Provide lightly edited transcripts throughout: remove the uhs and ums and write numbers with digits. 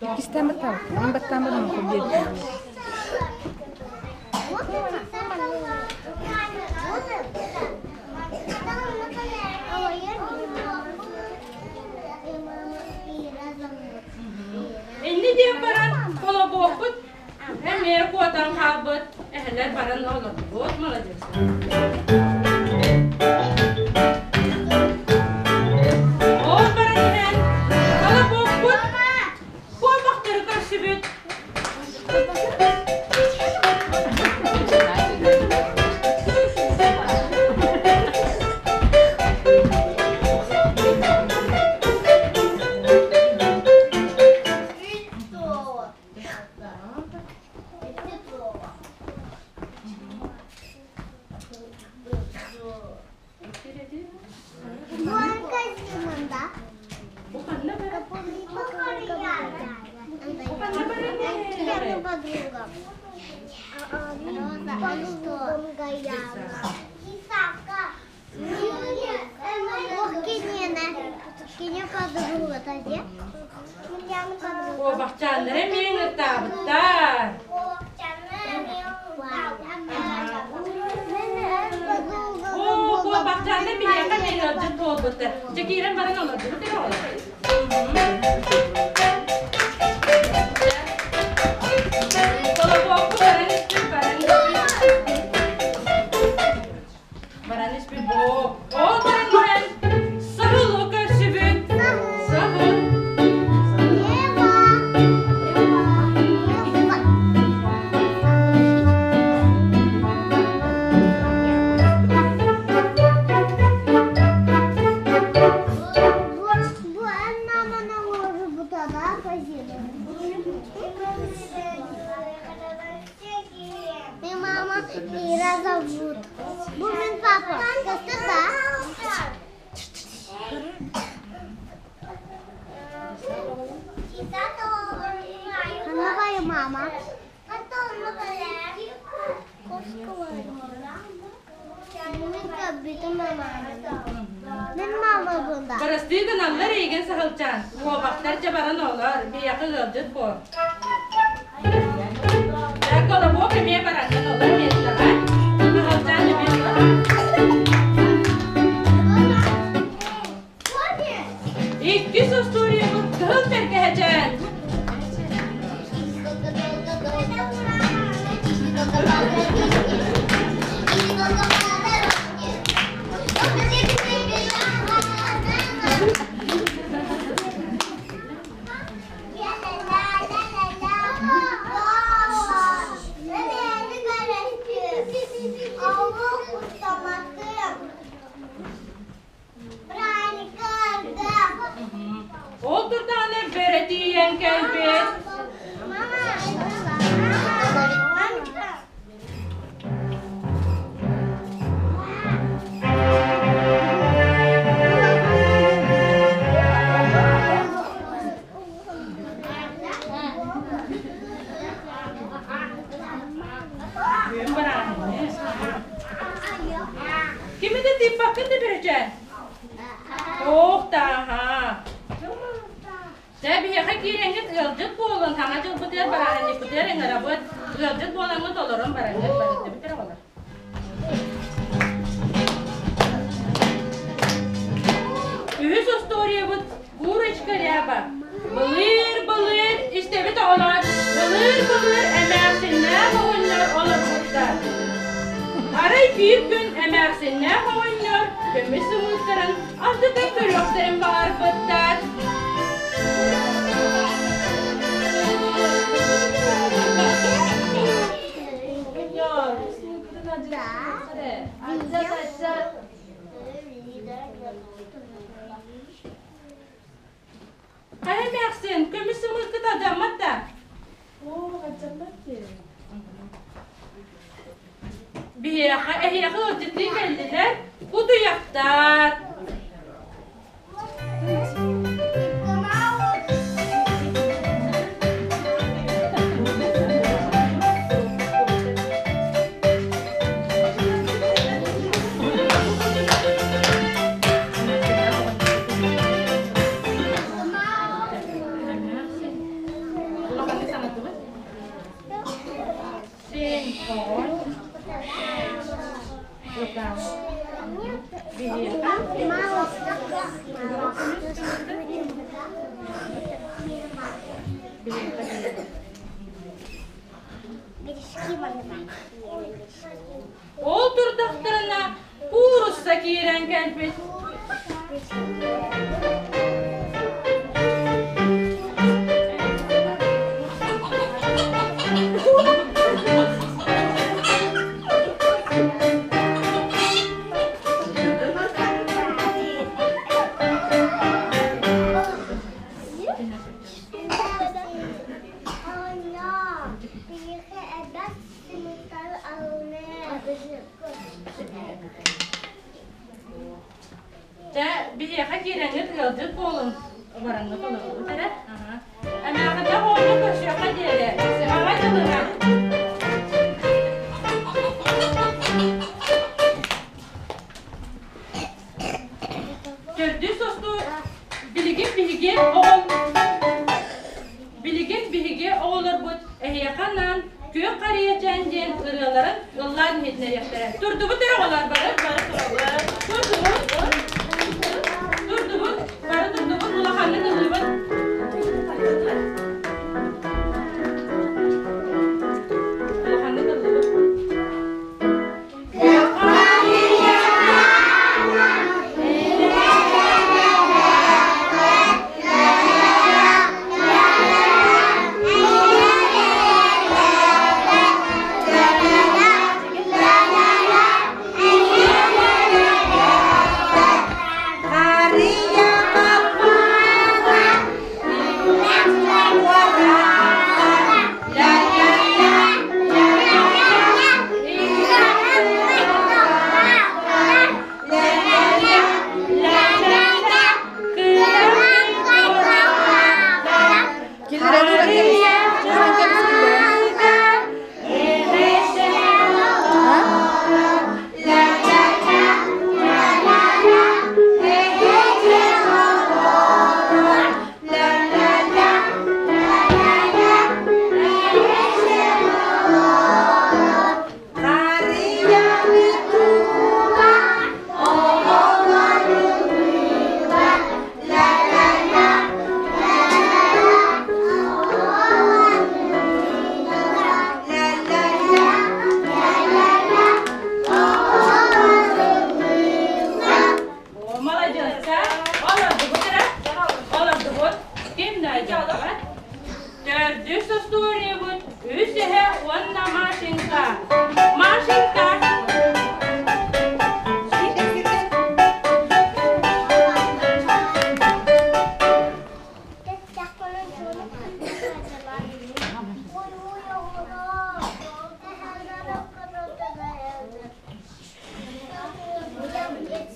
Иккистээн баттаабыт. Баттаан баран биэрдим. Инни диэн баран холобуохпут эмиэ куотан хаалбыт эһэлэр баран олордубут молодец. Ол баран иһэн колобуохпут куобахтары көрсүбүт. Бу ханна барар? Бу ханна барар? Куобахчааннара эмиэ ыҥыртаабыттар. Оо, куобахчааннар биһиэхэ эмиэ ыалдьыт буолбуттар. Дьэ киирэн баран олордубут эрэ оҕолор. Колобуокку баран испит, баран испит. Баран испит боо. Ол баран иһэн саһылы көрсүбүт. Саһыл. Мама Ира зовут. Бумин папа. Красота. Какая мама? Мин мама бunda. Бырастыы гыналлар эйигин саһылчаан. Куобахтар дьэ баран олор, биһиэхэ ыалдьыт буол. Дьэ, колобок эмиэ бараннан олор миэстэҕэ. Саһылчаан эмиэ олор. Иккис остуоруйабыт кыһыл тэлгэһэчээн. Ол турдаҕына бөрө тиийэн кэлбит. Бүгүн барааһынныы. Кими да тыыппаккын да бөрөчөөн. Ох тааһа. Дьэ биһиэхэ киирэҥҥит ыалдьыт буолун, саҥа дьылбытыгар барааһынньыкпытыгар ыҥырабыт. Ыалдьыт буоламмыт олорон бараҥҥыт барыттыбыт эрэ оҕолор. Үһүс остуоруйабыт Курочка Ряба. Былыр-былыр истэбит оҕолор, былыр-былыр эмээхсиннээх оҕонньор олорбуттар. Арай биир күн эмээхсиннээх оҕонньор көмүс сымыыттарын алдьатан көрүөхтэрин баҕарбыттар. Хайа эмээхсин, көмүс сымыыккыт алдьаммат да? Биһиэхэ, эһиэхэ ыалдьыттыы кэллилэр, кутуйахтар. Ол турдахтарына куурусса киирэн кэлбит. Дьэ, биһиэхэ киирэҥҥит ыалдьыт буолун, бараҥҥыт олоробут эрэ. Эмээхиннэх оҕону көрсүөххэ диэри, аҕа дьылынан. Төрдүс остуол билигин биһиги оҕол Билигин биһиги оҕолорбут эһиэхэ анаан Күөх харыйачаан диэн ырыаларын ыллаан иһитиннэриэхтэрэ. Турдубут эрэ оҕолор бары бары турабыт. Турдубут. Турдубут. Бары турдубут. Улаханнык ыллыбыт. Улаханнык ыллыбыт. Күөх Маладьыаска. Олордубут эрэ. Олордубут. Ким наадьалаҕа? Төрдүс остуоруйабыт үс эһэ уонна Машенька. Машенька.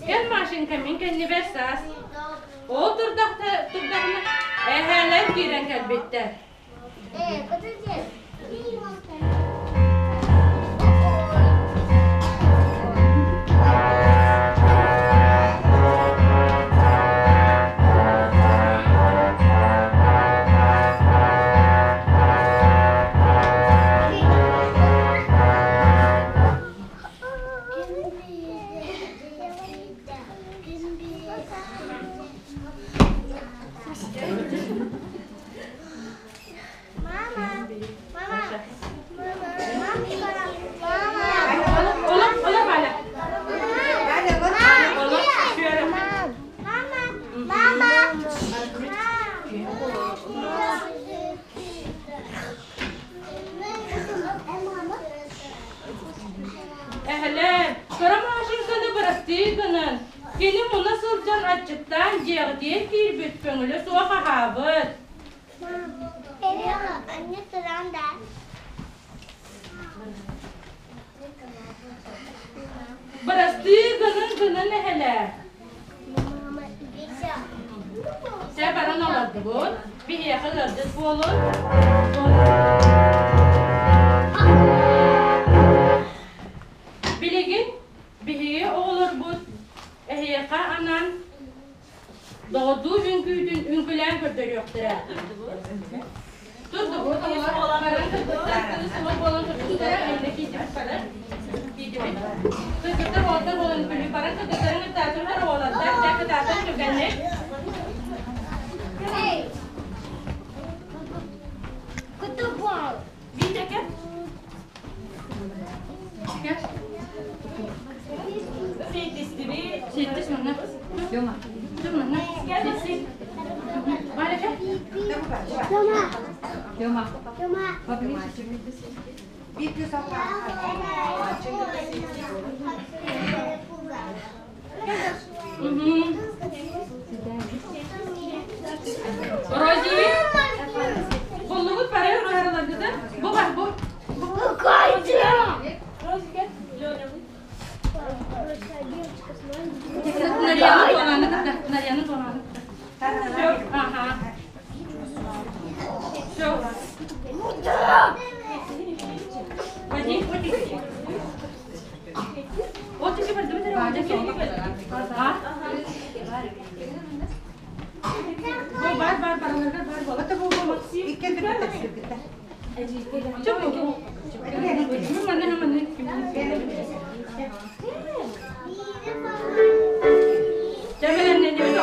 Кэл, Машенька, мин кэннибэр саас. Ол турдахтарына эһээлэр киирэн кэлбиттэр. Эһэлэр, кыра Машеньканы бырастыы гынан, кини муна сылдьан аччыктаан дьиэҕитигэр киирбит көҥүлэ суох аһаабыт. Бырастыы гынан гынан эһэлэр. Чэ, баран олордубут. Биһиэхэ ыалдьыт буолун. Билигин биһиги оҕолорбут эһиэхэ анаан доҕордуу үҥкүүтүн үҥкүлээн көрдөрүөхтэрэ. Турдубут, оҕолор баран кыргыттар кыыс уол буолан турбуттара, иннэ киирдибит бары. Тиийдибит. Кыргыттар уолаттар буолан күлүү баран кыргыттарын кытта уолаттар дьэ кытаатан түргэнник. Витя, кэл. Кэл. Сиэттис манна. Тур манна. Сиэттис. Валя, кэл. Мгм. Рози. Буллугут бары Розаларгыта. Бу бар, бу. Рози, кэл. Нарияны туонаны кытта. Нарияны туонаны кытта. Все, ага. Все. Води. Вот тебе А? Бу бар бар бараларга бар болот. Бу бу Максим. Чөп бу. Манна манна. Жамелен не бит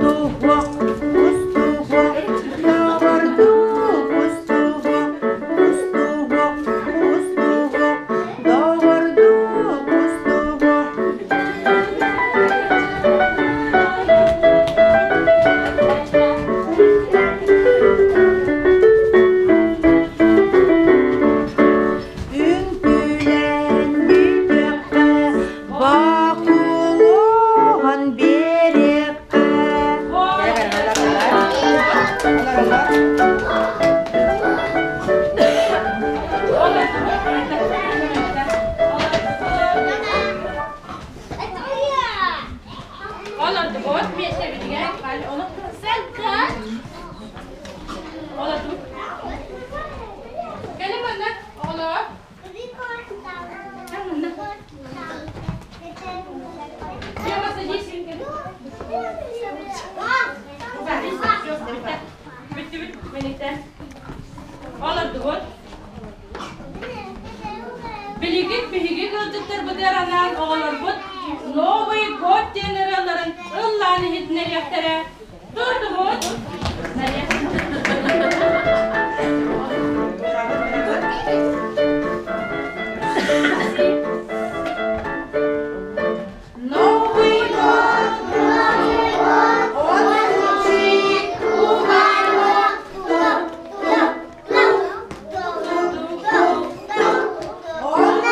Үҥкүлүүбүт оҕолор. Үҥкүлүүбүт. Олордубут миэстэбитигэр ону олордубут. Кэлин манна оҕолор. Кэл манна. Тема, садись. Садись, все, бүттэ. Бүттүбүт, мэниктэн. Олордубут. Билигин биһиги ыалдьыттарбытыгар анаан оҕолорбут Новый год диэн ырыаларын ыллаан иһитиннэриэхтэрэ. Турдубут. Новый год, он звучит у ворот. Он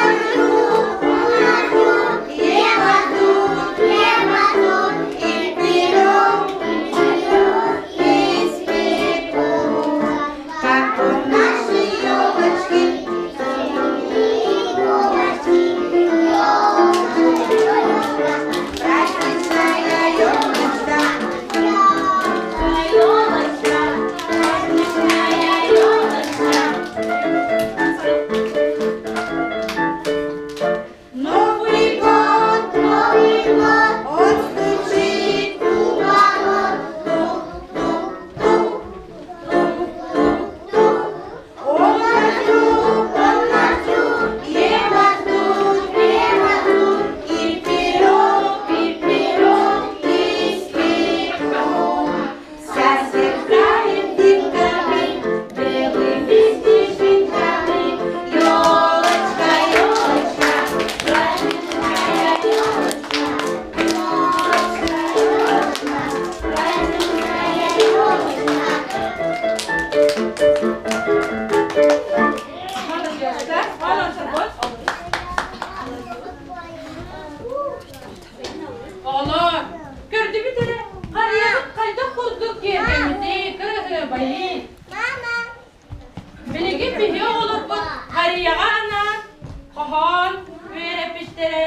биһи оҕолорбут Харыйаҕа анаан хоһоон үөрэппиттэрэ.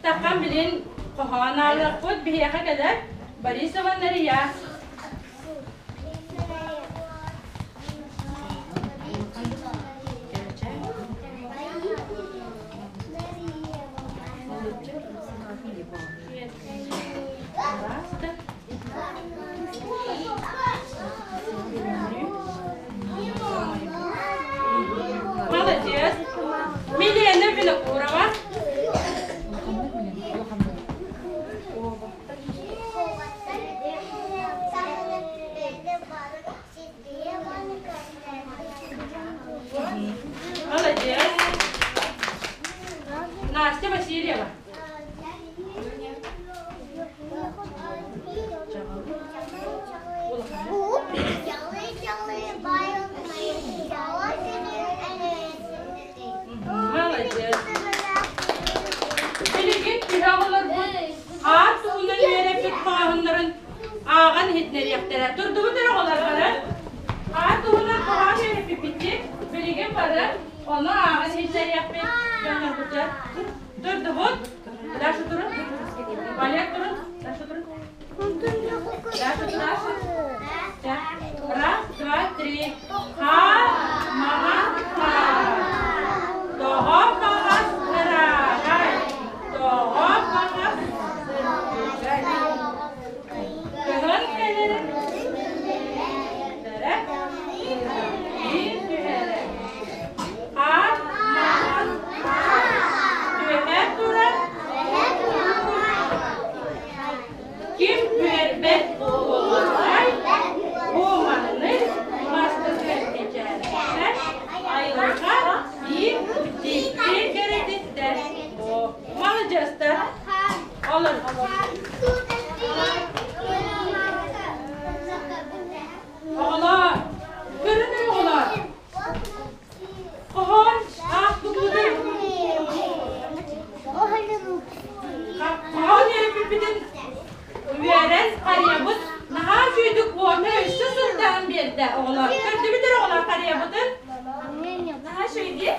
Таххан билин хоһоон аалыахпыт биһиэхэ кэлэр Борисова Нария. Молодец. Милена Винокурова. Молодец. Настя Васильева. Молодец. Билигин түһэ оҕолорбут аат туһунан үөрэппит хоһооннорун ааҕан иһитинэриэхтэрэ. Турдубут эрэ оҕолор бары. Аат туһунан хоһоон үөрэппиппит билигин бары ону ааҕан иһитинэриэхпит дьоннорбутугар. Турдубут. Даша турун. Валер турун. Даша турун. Даша, Даша. Раз, два, три. Ха, маҕан, ха. Тоҕо баҕас ырааҕай, тоҕо баҕас сырдыгай. Кыһын кэлэрэ, түһэрэ. Хаар, маҕан, түһэ турар Ким үөрбэт буолуой, бу маннык мастыгы мичээрдэр айылҕа биир дьикти кэрэтиттэн маладьыастар олор Оҕолоор, көрүҥ оҕолоор, хоһоон аахпыппытын хоһоон үөрэппиппитин үөрэн харыйабыт наһаа үчүгэйдик уонна өссө сырдаан биэрдэ оҕолор. Көрдүбүт эрэ оҕолор харыйабытын? Наһаа үчүгэй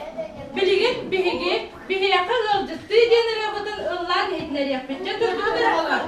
Билигин биһиги биһиэхэ ыалдьыттыы диэн ырыабытын ыллаан иһитиннэриэхпит. Дьэ турдубут эрэ оҕолор.